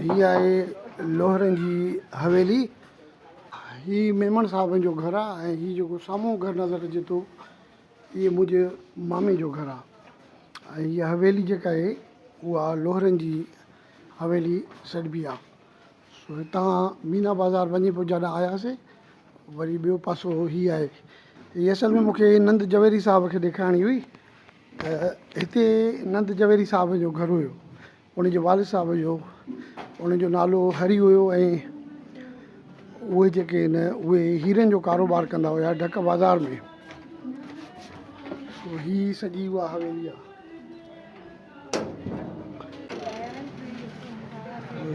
هي آهي لوهرن جي حويلي. هي ميمڻ صاحبن جو گهر آهي ۽ هي جيڪو سامهون گهر نظر اچي ٿو اهي منهنجي مامي جو گهر آهي ۽ هيء حويلي جيڪا آهي اها لوهرن جي حويلي سڏبي آهي. سو هتان مينا بازار وڃي پوء جڏهن آياسي وري ٻيو پاسو هي آهي. هي اصل ۾ مون کي نند جويري صاحب کي ڏيکارڻي هئي ته هتي نند جويري صاحب جو گهر هيو. ان جي والد صاحب جو ان جو نالو هري هيو ۽ اهي جيڪي آهن اهي هيرن جو ڪاروبار ڪندا هيا ڍڪ بازار ۾. سو هي سڄي اها حويلي آهي.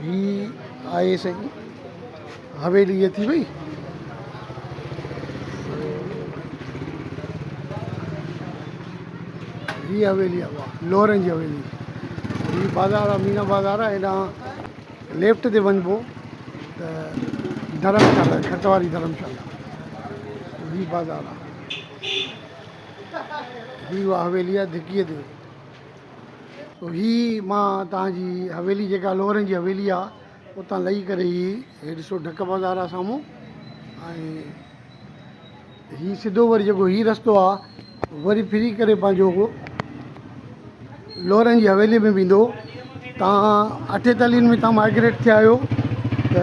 هي آهي سائين حويلي هي ٿي وئي. هي حويلي آهي لوهرن جي حويلي. هي بازار آهي مينا بازار آهي هيڏانهن ليفٽ تي وڃبو ته ڌرمشالا کٽ واري ڌرمشالا. هي بازار آهي. هي اها حويلي آهي ڌڪيء تي. هي مان توهان جي حويلي جيڪا لوهرن جي حويلي آ اتان لهي ڪري هي هي ڏسو ڍڪ بازار آ سامهون ۽ هي سڌو وري جيڪو هي رستو آ وري ڦري ڪري پنهنجو لوهرن جي حويلي ۾ ويندو. تان اٺيتالين ۾ تان مائگريٽ ٿيا آهيو ته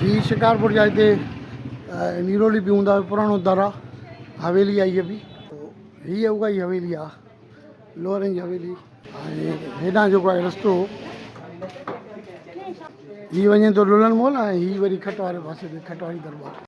هي شڪارپور جا هتي نيرولي به هوندا پراڻو در آ حويلي آ هيء به. هيء اها ئي حويلي آ لوهرن جي حويلي. ۽ هيڏانهن جيڪو آهي رستو هي وڃي ٿو لولن مول ۽ هي وري کٽ واري پاسي تي کٽ واري درٻار.